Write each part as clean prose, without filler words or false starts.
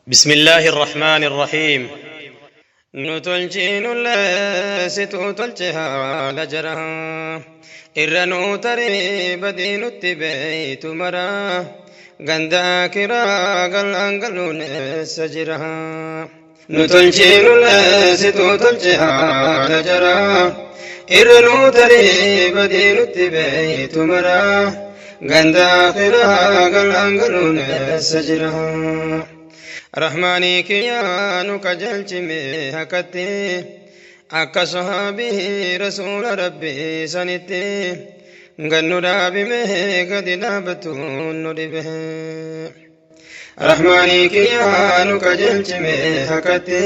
بسم الله الرحمن الرحيم. Nu tolchiinullee situu tolche haala jara, irra nuu tarii badii nutti beeytu mara, ganda akiraa gallaan galuun eessa jira? Nu tolchiinullee situu tolche haala jara, irra nuu tarii badii nutti beeytu mara, ganda akiraa gallaan galuun eessa jira? Rahmaanii kiyyaa nu qajeelchime hakatti, akka sahaabii rasuula rabbii sanitti gannu dhaabime, gadi dhaabatuun nu dhibe. Rahmaanii kiyyaa nu qajeelchime hakatti,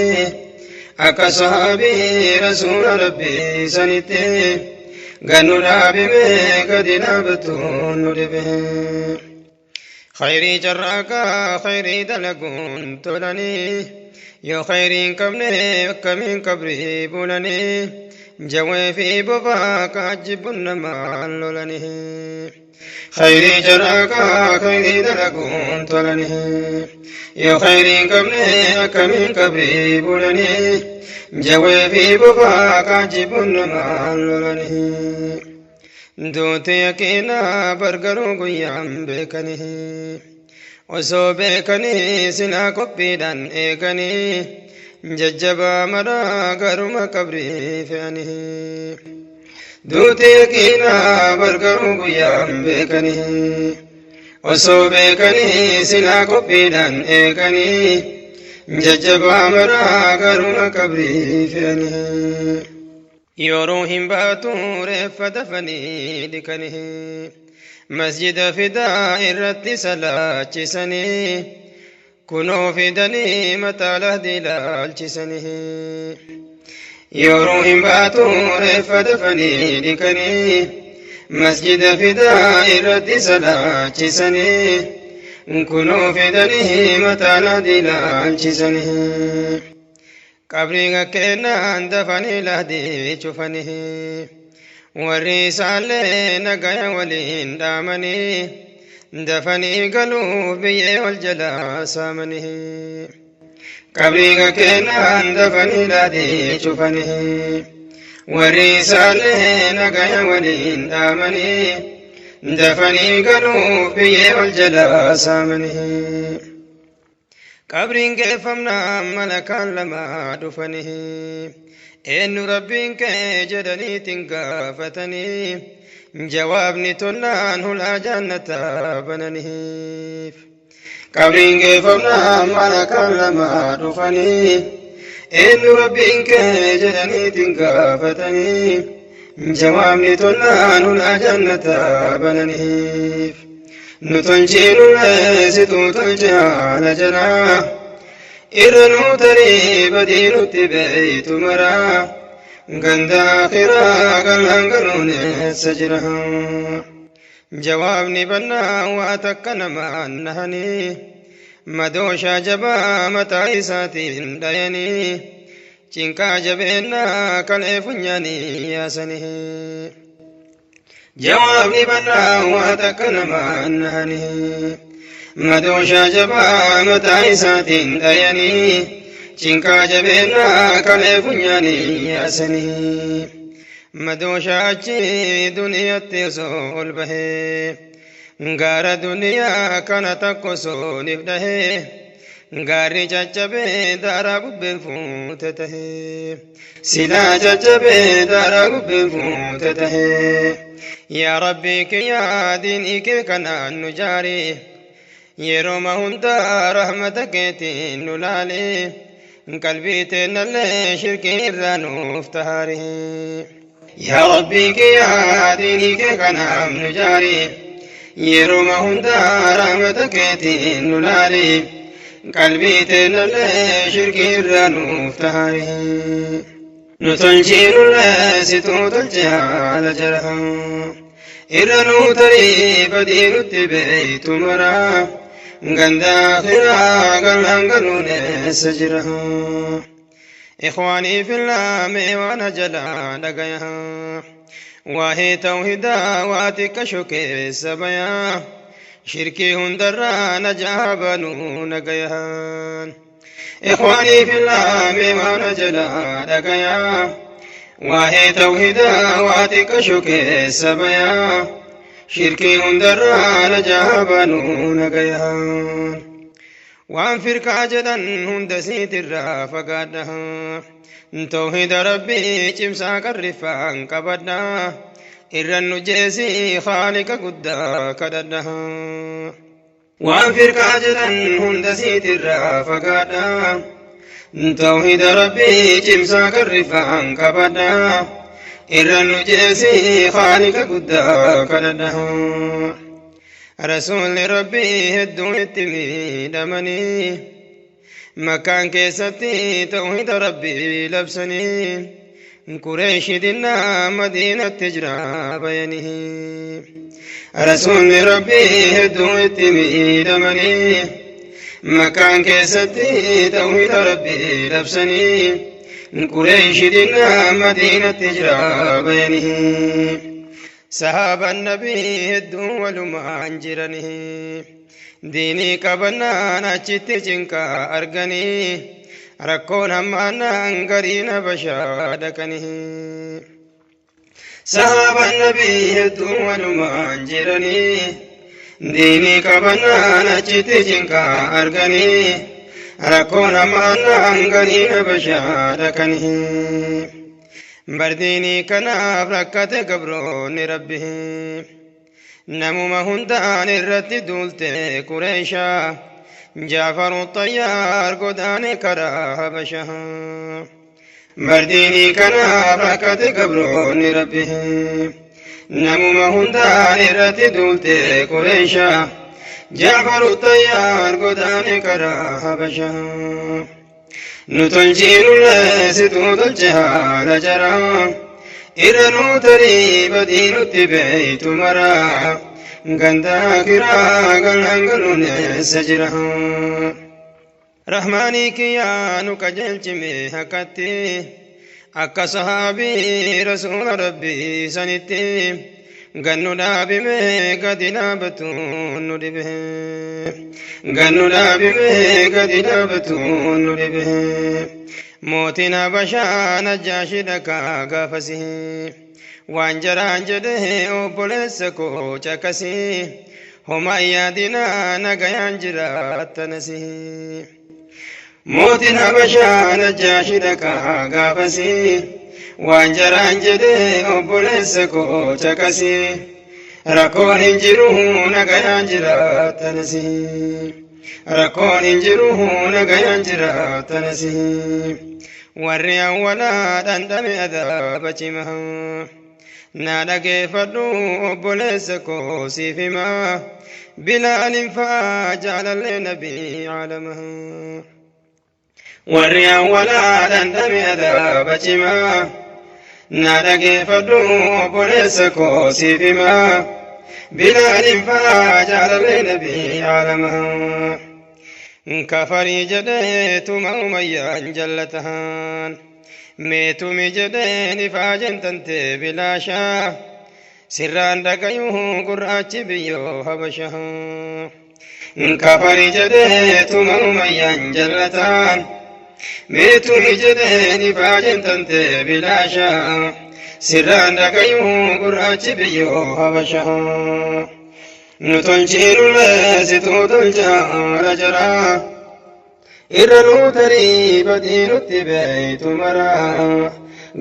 akka sahaabii rasuula rabbii sanitti gannu dhaabime, gadi dhaabatuun nu dhibe. Khayrii carraaqaa, khayrii dalaguun tolanii, yoo khayrii hin qabne akkamiin qabrii bulanii? Jawee fi bofaa kaajjibbuun namaan lolanii. Khayrii carraaqaa, khayrii dalaguun tolanii, yoo khayrii hin qabne akkamiin qabrii bulanii? Jawee fi bofaa kaajjibbuun namaan lolanii. Duuti yaqiinaa bargaruu guyyaan beekanii, osoo beekanii silaa qophiidhaan eeganii, jajjabaa maraa garuma qabrii fe'anii. Duuti yaqiinaa bargaruu guyyaan beekanii, osoo beekanii silaa qophiidhaan eeganii, jajjabaa maraa garuma qabrii fe'anii. Yeroo hin baatu reeffa dafanii dhiqanii, masjida fidaa irratti salaachisanii, kunoo fidanii mataa lahdi ilaalchisanii. Yeroo hin baatu reeffa dafanii dhiqanii, masjida fidaa irratti salaachisanii, kunoo fidanii mataa lahdi ilaalchisanii. Qabrii gakkeenaan dafanii lahdii cufanii, warri isaallee nagaya waliin dhaamanii, dafanii galuuf biyyee wal jalaa saamanii. Qabrii gakkeenaan dafanii lahdii cufanii, warri isaallee nagaya waliin dhaamanii, dafanii galuuf biyyee wal jalaa saamanii. Qabriin geeffamnaan malakaan lama dhufanii, eenyu rabbiin kee jedhaniitiin gaafatanii, jawaabni tollaan hulaa jannataa bananiif. Qabriin geeffamnaan malakaan lama dhufanii, eenyu rabbiin kee jedhaniitiin gaafatanii, jawaabni tollaan hulaa jannataa bananiif. Nu tolchiinullee situu tolche haala jaraa, irra nuu tarii badii nutti beeytu maraa, ganda akhiraa gallaan galuun eessa jira? Jawaabni bannaa waa takka namaan nahanii, madooshaa jabaa mataa isaatiin dhayanii, cinqaa jabeennaa kalee funyaanii yaasanii. Jawaabni bannaa waa takka namaan nahanii, madooshaa jabaa mataa isaatiin dhayanii, cinqaa jabeennaa kalee funyaanii yaasanii. Madooshaa achi duniyatti osoo ol bahee, gaara duniyaa kana takka osoo nif dhahee, gaarri caccabee daaraa bubbeen fuute tahee. Silaa caccabee daaraa bubbeen fuute tahee. Yaa Rabbii kiyyaa, diinii kee kanaan nu jaari, yeroo hundaa rahmata keetiin nu laali, qalbii teennallee shirkii irraa nuuf tahaari. Yaa Rabbii kiyyaa, diinii kee kanaan nu jaari, yeroo hundaa rahmata keetiin nu laali, qalbii teennallee shirkii irraa nuuf tahaari. Nu tolchiinullee situu tolche haala jara, irra nuu tarii badii nutti beeytu maraa, ganda akhiraa gallaan galuun eessa jira? إخواني في الله، mee waan jalaa dhagaya, waa'ee tawhidaa waa xiqqasho keessa bayaa. Shirkii hundarraa najaa banuu nagayahan. Ikhwaanii fillah, mee waan jalaa dhagayaa. Waa'ee tawhidaa waa xiqqasho keessa bayaa. Shirkii hundarraa najaa banuu nagayahan. Waan firqaa jedhan hunda siitirraa fagaadha. Tawhida Rabbii cimsaa qarriffaan qabadha. Irran nu jeesii Khaaliqa guddaa kadhadha. Waan firqaa jedhan hunda siitirraa fagaadha. Tawhida Rabbii cimsaa qarriffaan qabadha. Irran nu jeesii Khaaliqa guddaa kadhadha. Rasuulli Rabbii hedduu itti miidhamanii, Makkaan keessatti tawhida Rabbii labsanii, Qureeshi dinnaa Madiinatti jira bayanii. Rasuulli Rabbii hedduu itti miidhamanii, Makkaan keessatti tawhida Rabbii labsanii, Qureeshi dinnaa Madiinatti jira bayanii. Sahaabaan Nabii hedduu walumaan jiranii, diinii qabannaan achitti cinqaa arganii, rakkoon hammaannaan gariin Habashaa dhaqanii. Sahaabaan Nabii hedduu walumaan jiranii, diinii qabannaan achitti cinqaa arganii, rakkoon hammaannaan gariin Habashaa dhaqanii. Bardiinii kanaaf rakkate gabroonni Rabbi. Namuma hundaan irratti duulte Qureeshaa. Jaafaru Xayyaar godaane karaa Habashaa. Bardiinii kanaaf rakkate gabroonni Rabbi. Namuma hundaan irratti duulte Qureeshaa. Jaafaru Xayyaar godaane karaa Habashaa. Nu tolchiinullee situu tolche haala jaraa. Irra nuu tarii badii nutti beeytu maraa. Gandaa kiraa galaan galuun eessa jira? Rahmaanii kiyyaa nu qajeelchime hakkatti. Akka sahaabii Rasuula Rabbii sanitti. Gannu dhaabime gadi dhaabatu nu dhibe. Gannu dhaabime gadi dhaabatu nu dhibe. Mootiin Habashaa Najjaashi dhaqaa gaafasi. Waan jaraan jedhe obboleessa koo caqasi. Homaa yaadinaa, nagayaan jiraattanasi. Mootiin Habashaa Najjaashi dhaqaa gaafasi. Waan jaraan jedhe obboleessa koo caqasi. Rakkoon hin jiru, nagayaan jiraattanasi. Rakkoon hin jiru, nagayaan jiraattanasi. Warri awwalaa dhandhame adaaba cimaa. Na dhageeffadhu obboleessa koo, siif himaa. Bilaalin fa'aa jaalallee Nabii caalamaa. Warri awwalaa dhandhame adaaba cimaa. Na dhageeffadhu obboleessa koo, siif himaa. Bilaalin fa'aa jaalallee Nabii caalamaa. Kafarii jedhee tuma Umayyaan jallatahan. Meetumi jedheen ifaajeen tantee bilaashaa. Sirraan dhagayuu gurraachi biyyoo Habashaa. Kafarii jedhee tuma Umayyaan jallataan. Meetumi jedheen ifaajeen tantee bilaashaa. Sirraan dhagayuu gurraachi biyyoo Habashaa. Nu tolchiinullee situu tolchaa jaraa. Irra nuu tarii badii nutti beeytu maraa.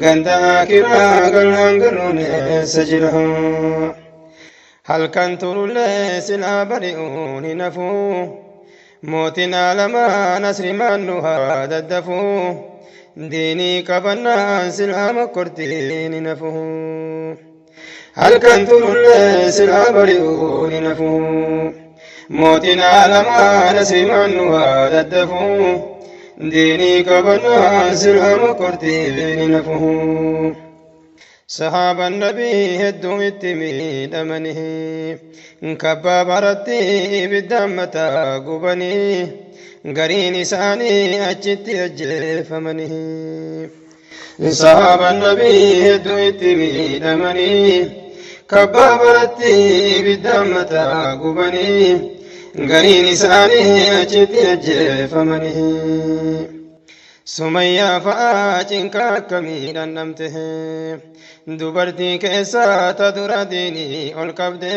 Ganda akiraa galaan galuun eessa jira? Halkan turullee silaa bari'uun hin hafu. Mootiin aalamaa nasrimaan nu haa daddafu. Diinii qabannaan silaa mokkortiin hin hafu. Halkan turullee silaa bari'uun hin hafu. Mootiin aalamaa nasrimaan nu haa daddafu. Diinii qabannaan silaa mokkortiin hin hafu. Sahaabaan Nabii hedduu itti miidhamanii, kabbaa baratti ibiddaan mataa gubanii, gariin isaanii achitti ajjeefamanii. Sahaabaan Nabii hedduu itti miidhamanii, Kabbaa baratti ibiddaan mataa gubanii, gariin isaanii achitti ajjeefamanii. Sumayyaa fa'aa cinqa akkamii dhandhamte, dubartii keessaa ta dura diinii ol qabde,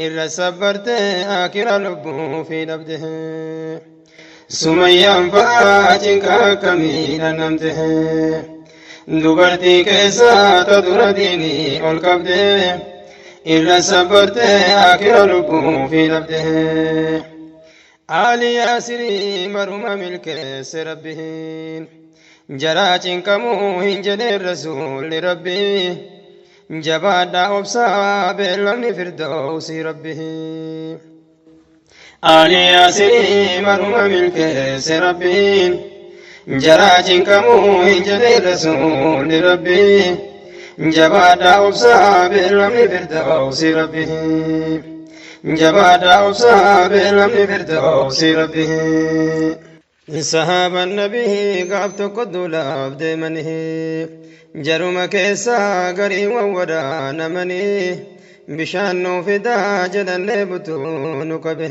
irra sabbarte akira lubbuu fi dhabde. Sumayyaan fa'aa cinqa akkamii dhandhamte, dubartii keessaa ta dura diinii ol qabde, irra sabbarte akira lubbuu fi dhabde. Ali Yaasirii maruma milkeesse Rabbiin, jaraa cinqamuu hin jedheen Rasuulli Rabbii, jabaadhaa obsaa beellamni firdawsii Rabbii. Ali Yaasirii maruma milkeesse Rabbiin, jaraa cinqamuu hin jedheen Rasuulli Rabbii, jabaadhaa obsaa beellamni firdawsii Rabbii. Jabaadhaa obsaa beellamni firdawsii Rabbii. Sahaaban Nabii gaaf tokko duulaaf deemanii, jaruma keessaa garii wawwaraanamanii, bishaan nuu fidaa jedhannee butuu nu qabe.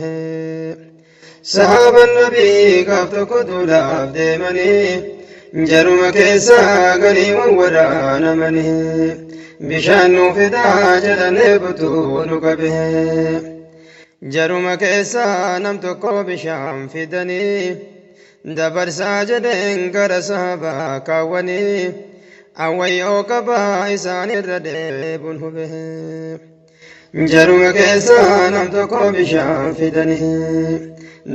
Sahaaban Nabii gaaf tokko duulaaf deemanii, jaruma keessaa garii wawwaraanamanii, bishaan nuu fidaa jedhannee butuu nu qabe. Jaruma keessaa nam tokko bishaan fidanii, dabarsaa jedheen gara sahabaa kaawwanii, awwayyoo qabaa isaanirra deebuun hube. Jaruma keessaa nam tokko bishaan fidanii,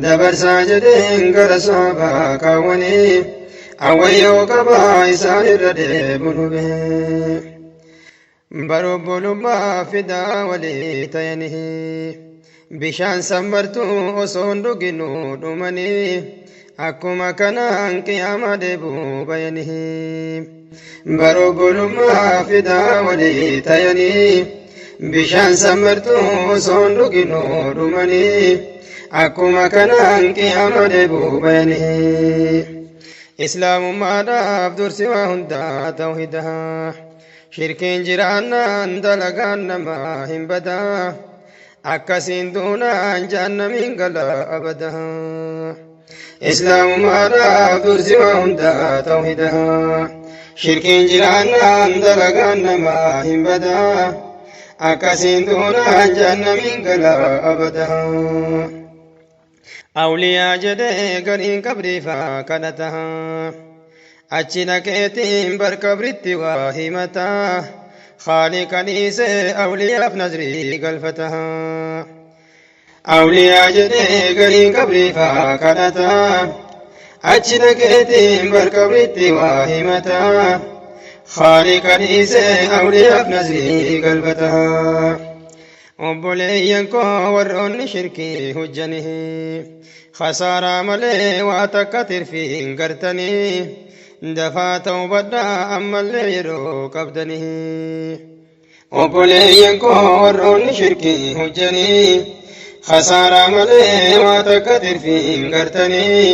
dabarsaa jedheen gara sahabaa kaawwanii, awwayyoo qabaa isaanirra deebuun hube. Barobbolummaa fidaa walii tayanii, bishaan sanbartuu osoo hin dhuginuu dhumanii, akkuma kanaan qiyaama deebuu bayanii. Barobbolummaa fidaa walii tayanii, bishaan sanbartuu osoo hin dhuginuu dhumanii, akkuma kanaan qiyaama deebuu bayanii. Islaamummaadhaaf dursi waa hundaa tawhidaa. Shirkiin jiraannaan dalagaan namaa hin badaa. Akkasiin duunaan jahannamiin gala abadaa. Islaamummaadhaaf dursi waa hundaa tawhidaa. Shirkiin jiraannaan dalagaan namaa hin badaa. Akkasiin duunaan jahannamiin gala abadaa. Awliyaa jedhee gariin qabriifaa kadhata. Achi dhaqeetiin bar qabritti waa himata. Khaaliqa dhiisee awliyaaf nazrii galfata. Awliyaa jedhee gariin qabriifaa kadhata. Achi dhaqeetiin bar qabritti waa himata. Khaaliqa dhiisee awliyaaf nazrii galfata. Obboleeyyan koo warroonni shirkii hojjanii, khasaaraa malee waa takka tirfii hin gartanii, dafaa tawbadhaa ammallee yeroo qabdanii. Obboleeyyan koo warroonni shirkii hojjanii, khasaaraa malee waa takka tirfii hin gartanii,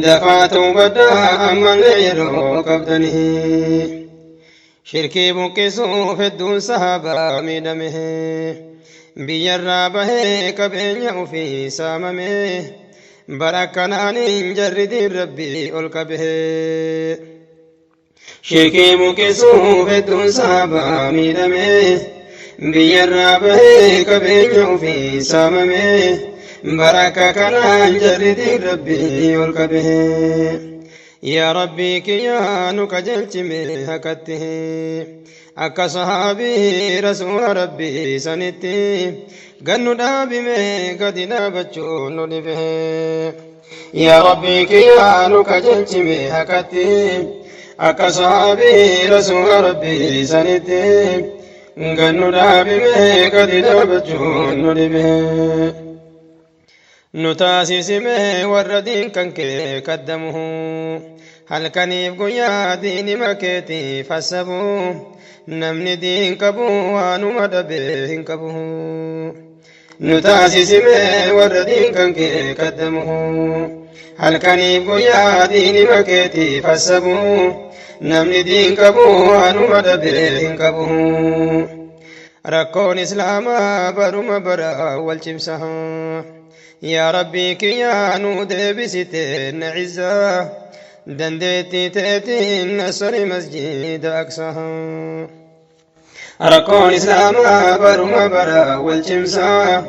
dafaa tawbadhaa ammallee yeroo qabdanii. Shirkii buqqisuuf hedduun sahaabaa miidhame. Biyyarraa bahee qabeenya ofii saamame. Bara akkanaaniin jarri diin Rabbii ol qabe. Shirkii buqqisuuf hedduun sahaabaa miidhame. Biyyarraa bahee qabeenya ofii saamame. Bara akka kanaan jarri diin Rabbii ol qabe. Yaa Rabbii kiyyaa nu qajeelchime haqatti, akka sahaabii rasuula Rabbii sanitti gannu dhaabime gadi dhaabachuun nu dhibe. Yaa Rabbii kiyyaa nu qajeelchime haqatti, akka sahaabii rasuula Rabbii sanitti gannu dhaabime gadi dhaabachuun nu dhibe. Nu taasisime warra diin kan kee kaddamu, halkaniif guyyaa diinima keetiif hassabu, namni diin qabu waanuma dhabee hin qabu. Nu taasisime warra diin kan kee kaddamu, halkaniif guyyaa diinima keetiif hassabu, namni diin qabu waanuma dhabee hin qabu. Rakkoon islaamaa baruma bara wal cimsa. Yaa Rabbii kiyyaa nu deebisite na cizzaa, dandeettii teetiin nasri masjida Aqsaa. Rakkoon islaamaa baruma bara wal cimsa.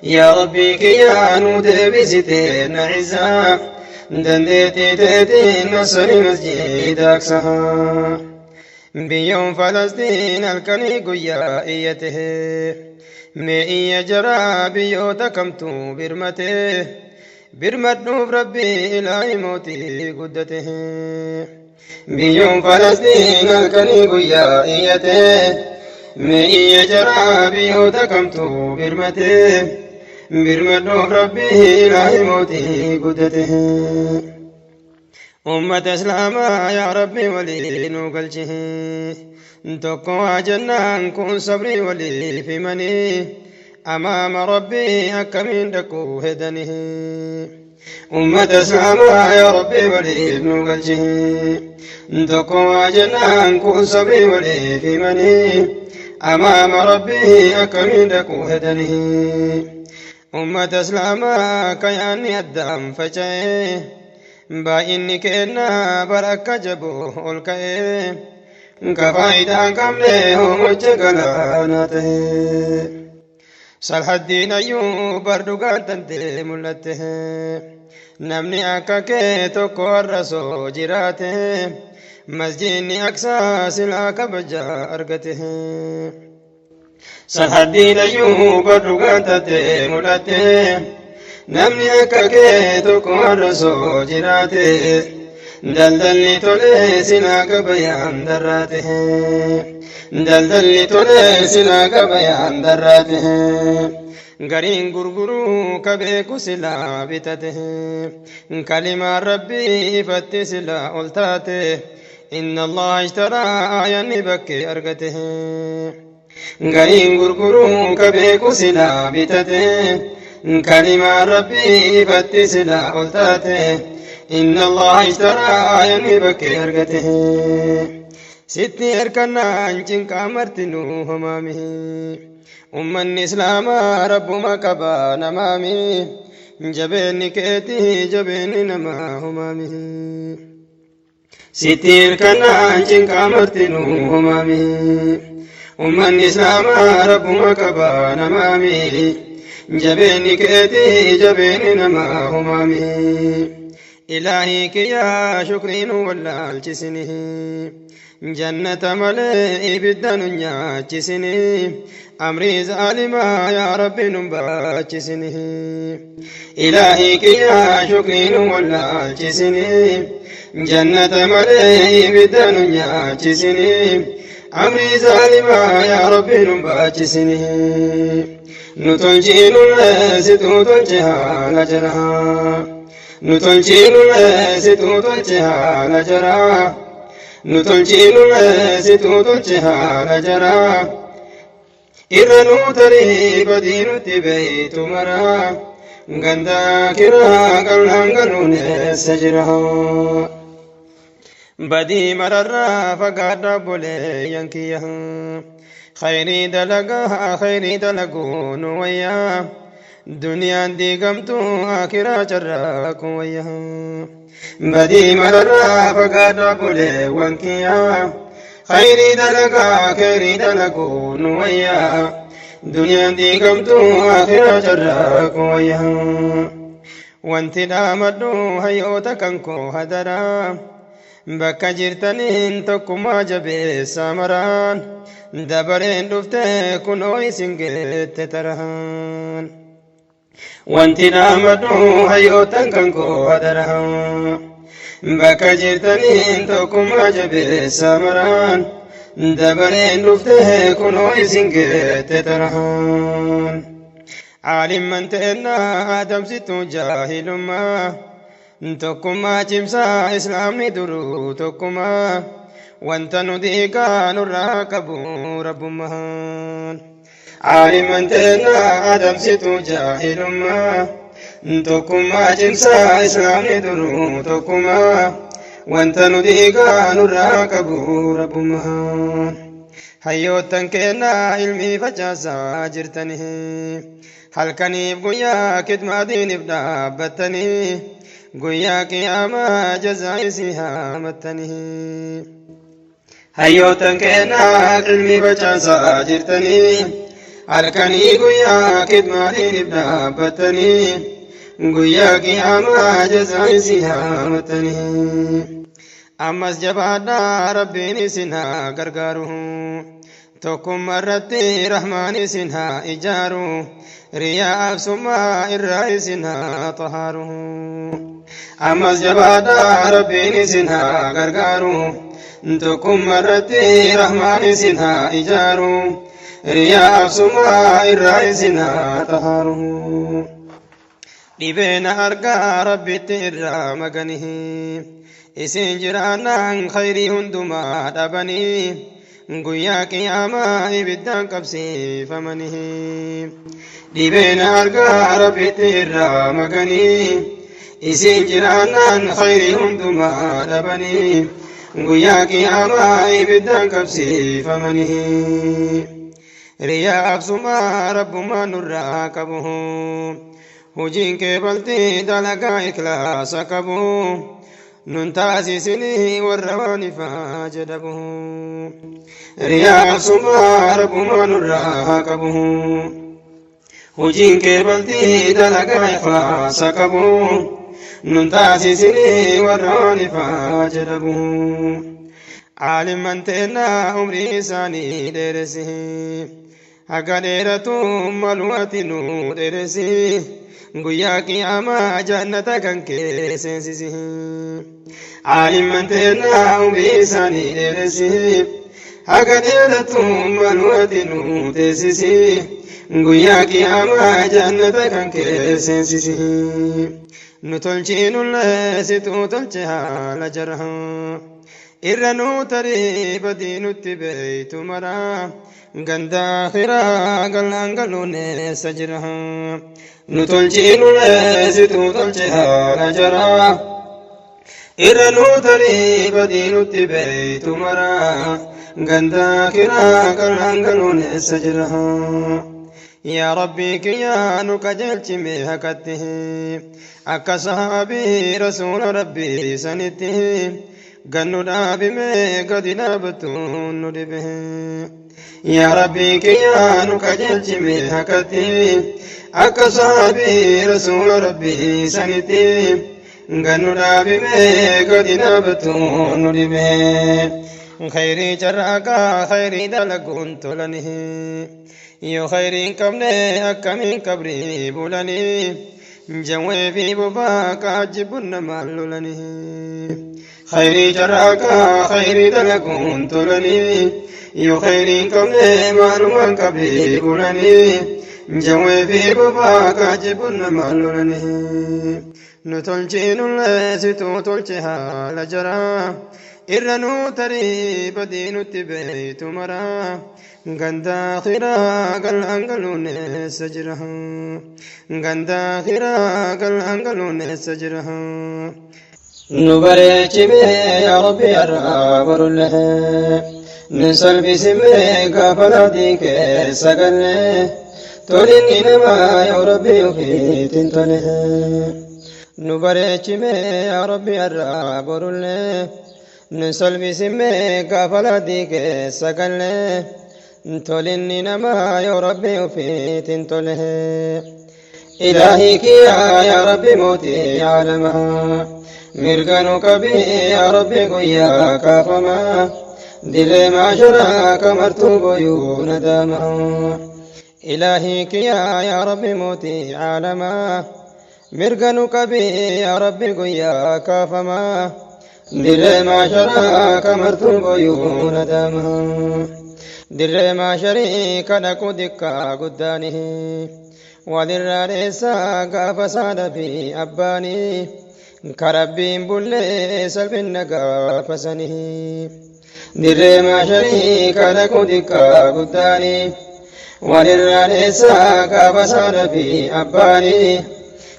Yaa Rabbii kiyyaa nu deebisite na cizzaa, dandeettii teetiin nasri masjida Aqsaa. Biyyoon Falastiin halkanii guyyaa iyyate, mee iyya jaraa biyyoota kamtu birmate? Birmadhuuf Rabbii ilaahi mootii guddate. Biyyoon Falastiin halkanii guyyaa iyyate, mee iyya jaraa biyyoota kamtu birmate? Birmadhuuf Rabbii ilaahi mootii guddate. Ummata islaamaa yaa Rabbi walii nu galchi, tokko waa jennaan kun sabrii waliif himanii, amaama Rabbii akkamiin dhaquu hedanii. Ummata islaamaa yaa Rabbi waliif nu galchi, tokko waa jennaan kun sabrii waliif himanii, amaama Rabbii akkamiin dhaquu hedanii. Ummata islaamaa kayaanni addaan faca'ee, baay'inni kennaa bara akka jaboo ol ka'ee, ka faayidaa hin qabne hoomacha galaanaa ta'e. Salhaddiin ayyuu bar dhugaan tantee mul'atte, namni akka kee tokko har'a soo jiraate, masjidni Aqsaa silaa kabaja argate. Salhaddiin ayyuu bar dhugaan tantee mul'atte, namni akka kee tokko har'a soo jiraate, daldalli tolee silaa gabayaan darraate. Daldalli tolee silaa gabayaan darraate. Gariin gurguruu ka beeku silaa bitate. Kalimaan Rabbii ifatti silaa ol taate. Inna Allah ishtaraa aayanni bakkee argate. Gariin gurguruu ka beeku silaa bitate. Kalimaan Rabbii ifatti silaa ol taate. Inna Allah ishtaraa aayanni bakkee argate. Sitti hirkannaan cinqaa marti nu homaami. Ummanni islaamaa rabbuma qaba namaami. Jabeenni keetii jabeenni namaa homaami. Sitti hirkannaan cinqaa marti nu homaami. Ummanni islaamaa rabbuma qaba namaami. Jabeenni keetii jabeenni namaa homaami. Ilaahii kiyyaa shukrii nu wallaalchisini. Jannata malee ibidda nu nyaachisini. Amrii zaalimaa yaa Rabbi nu baachisini. Ilaahii kiyyaa shukrii nu wallaalchisini. Jannata malee ibidda nu nyaachisini. Amrii zaalimaa yaa Rabbi nu baachisini. Nu tolchiinullee situu tolche haala jaraa. Nu tolchiinullee situu tolche haala jaraa. Nu tolchiinullee situu tolche haala jaraa. Irra nuu tarii badii nutti beeytu maraa. Ganda kiraa qallaan galuun eessa jira? Badii mararraa fagaadha obboleeyyan kiyya. Khayrii dalagaa khayrii dalaguu nu wayyaa. Duniyaan diigamtu akiraa carraaquu wayyaa. Badii mararraa fagaadha obboleewwan kiyya. Khayrii dalagaa khayrii dalaguu nu wayyaa. Duniyaan diigamtu akiraa carraaquu wayyaa. Wanti dhaamadhu hayyoota kan koo hadaraa. Bakka jirtaniin tokkummaa jabeessaa maraan, dabareen dhufte kunoo isin geette taraan. Wanti dhaamadhu hayyootan kan koo hadaraa. Bakka jirtaniin tokkummaa jabeessaa maraan, dabareen dhufte kunoo isin geette taraan. Aalimman teennaa adamsituu jaahilummaa. Tokkummaa cimsaa islaamni duruu tokkummaa. Wanta nu diigaa nurraa qabu rabbummaan. Aalimman teennaa adamsituu jaahilummaa. Tokkummaa cimsaa islaamni duruu tokkummaa. Wanta nu diigaa nurraa qabu rabbummaan. Hayyoottan keenna ilmii facaasaa jirtanii, halkaniif guyyaa kidmaa diiniif dhaabbattanii, guyyaa qiyaamaa jazaa isii haamattanii. Hayyoottan keenna ilmii facaasaa jirtanii, halkanii guyyaa kidmaa diiniif dhaabbattanii, guyyaa qiyaamaa jazaa isii haamattanii. Ammas jabaadhaa, Rabbiin isin haa gargaaru. Tokkummaa irratti Rahmaan isin haa ijaaru, riyaa absummaa irraa isin haa xahaaru. Ammas jabaadhaa, Rabbiin isin haa gargaaru. Tokkummaa irratti Rahmaan isin haa ijaaru, riyaa absummaa irraa isin haa xahaaru. Dhibeena argaa Rabbitti irraa maganii, isin jiraannaan khayrii hundumaa dhabanii, guyyaa qiyaamaa ibiddaan qabsiifamanii. Dhibeena argaa Rabbitti irraa maganii, isin jiraannaan khayrii hundumaa dhabanii, guyyaa qiyaamaa ibiddaan qabsiifamanii. Riyaa absumaa Rabbumaa nurraa qabu, hojiin kee baltii dalagaa ikhlaasa qabu, nun taasisinii warra waan ifaa jedhabu. Riyaa absumaa Rabbumaa nurraa qabu, hojiin kee baltii dalagaa ikhlaasa qabu, nun taasisinii warra waan ifaa jedhabu. Caalimman teennaa umrii isaanii dheeresi, haga dheeratu malu ati nu dheeresi, guyyaa qiyaamaa jannata kan kee seensisi. Caalimman teennaa umrii isaanii dheeresi, haga dheeratu malu ati nu teessisi, guyyaa qiyaamaa jannata kan kee seensisi. Nu tolchiinullee situu tolche haala jara, irra nuu tarii badii nutti beeytu mara, ganda akhiraa galaan galuun eessa jira? Nu tolchiinullee situu tolche haala jara, irra nuu tarii badii nutti beeytu mara, ganda akhiraa galaan galuun eessa jira? Yaa Rabbii kiyyaa, nu qajeelchime haqatti, akka sahaabii Rasuula Rabbii sanitti gannu dhaabime, gadi dhaabattu nu dhibe. Yaa Rabbii kiyyaa, nu qajeelchime haqatti, akka sahaabii Rasuula Rabbii sanitti gannu dhaabime, gadi dhaabattu nu dhibe. Khayrii carraaqaa, khayrii dalaguun tolanii, yoo khayrii hin qabne akkamiin qabrii bulanii? Jawwee fi bobaa kaajibbuun namaan lolanii. Khayrii carraaqaa, khayrii dalaguun tolanii, yoo khayrii hin qabne maalumaan qabrii bulanii? Jawwee fi bobaa kaajibbuun namaan lolanii. Nu tolchiinullee situu tolche haala jaraa, irra nuu tarii badii nutti beeytu maraa, ganda akhiraa galaan galuun eessa jira? Ganda akhiraa galaan galuun eessa jira? Nu bareechime yaa Rabbi har'aa borullee, nun salphisime gaafa laadii keessa galle, tolinni namaa yoo Rabbi ofiitiin tole. Nu bareechime yaa Rabbi har'aa borullee, nun salphisime gaafa laadii keessa galle, tolinni namaa yoo Rabbi ofiitiin tole. Ilaahii kiyyaa, yaa Rabbi mootii aalamaa, mirga nu qabii yaa Rabbi guyyaa kaafamaa, dirree maasharaa kamartuu boyuu nadaamaa. Ilaahii kiyyaa, yaa Rabbi mootii aalamaa, mirga nu qabii yaa Rabbi guyyaa kaafamaa, dirree maasharaa kamartuu boyuu nadaamaa. Dirree maasharii kadhaqu diqqaa guddaanii, walirraa dheessaa gaafa saadha fi abbaanii, karabbiin bullee salphinna gaafasanii. Dirree maasharii kadhaqu diqqaa guddaanii, walirraa dheessaa gaafa saadha fi abbaanii,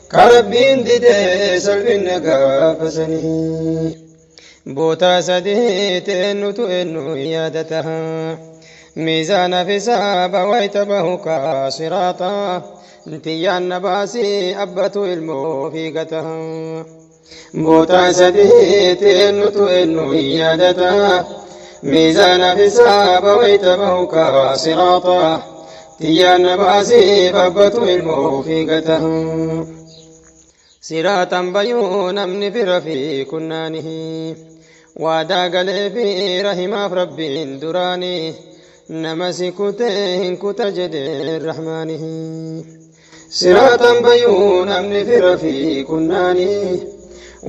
karabbiin didee salphinna gaafasanii. Boota sadii eenyutu eenyu yaadata? Miizaana fi saaba wayta bahu kaa siraaxa tiyyaan na baasii abbatu ilmoo fiigata. Bootaa sadiitti eenyutu eenyu hin yaadata. Miizaana fi saaba wayta bahu kaa siraaxa tiyyaan na baasii abbatu ilmoo fiigata. Siraaxan bayuu namni fira fi kunnaanihi waadaa galee fi rahimaaf rabbiin duraanii nama si kutee hin kuta jedhee rahmaanihi. Siraaxan bayuu namni fira fi kunnaanii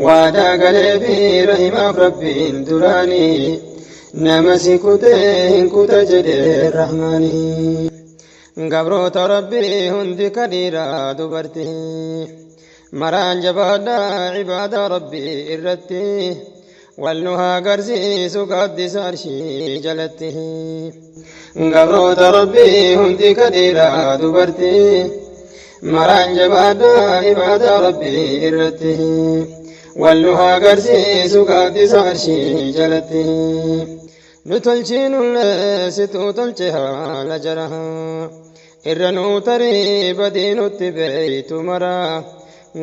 waadaa galee fi rahimaaf rabbiin duraanii nama si kutee hin kuta jedhee rahmaanihi. Gabroota rabbii hundi kadhiiraa dubartii maraan jabaadhaa ibaadaa rabbii irratti wal nu haa garsiisu gaaddisa arshii jalatti. Gabroota rabbii hundi kadhiiraa dubartii maraan jabaadhaa ibaadaa rabbii irratti wal nu haa garsiisu gaaddisa arshii jalatti. Nu tolchiinullee situu tolche haala jara irra nuu tarii badii nutti beeytu mara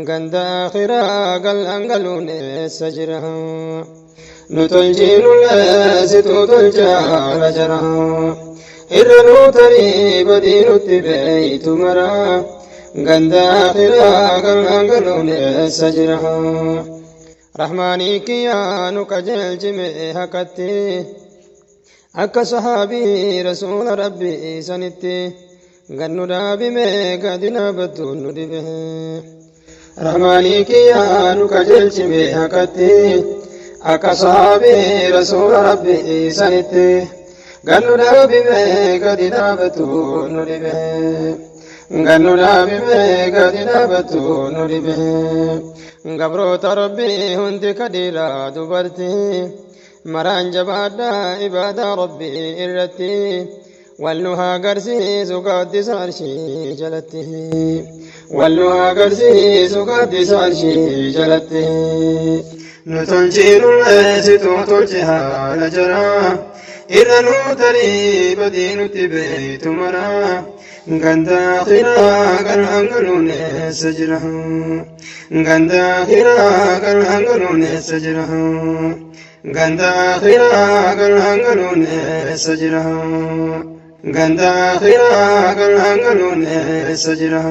ganda akhiraa gal'aan galuun eessa jira. Nu tolchiinullee situu tolche haala jara irra nuu tarii badii nutti beeytu mara ganda akhiraa gal'aan galuun eessa jira. Rahmaanii kiyyaa nu qajeelchime haqatti akka sahaabii rasuula rabbii sanitti gannu dhaabime gadi dhaabattu nu dhibe. Rahmaanii kiyyaa nu qajeelchime haqatti akka sahaabii rasuula rabbii sanitti gannu dhaabime gadi dhaabattu nu dhibe. Gannu dhaabime gadi dhaabattu nu dhibe. Gabroota rabbii hundi kadhiiraa dubartii maraan jabaadhaa ibaadaa rabbii irratti wal nu haa garsiisu gaaddisa arshii jalatti. Wal nu haa garsiisu gaaddisa arshii jalatti. Nu tolchiinullee situu tolche haala jara irra nuu tarii badii nutti beeytu mara ganda akhiraa gal'aan galuun eessa jira. Ganda akhiraa gal'aan galuun eessa jira. Ganda akhiraa gal'aan galuun eessa jira. Ganda akhiraa gal'aan galuun eessa jira.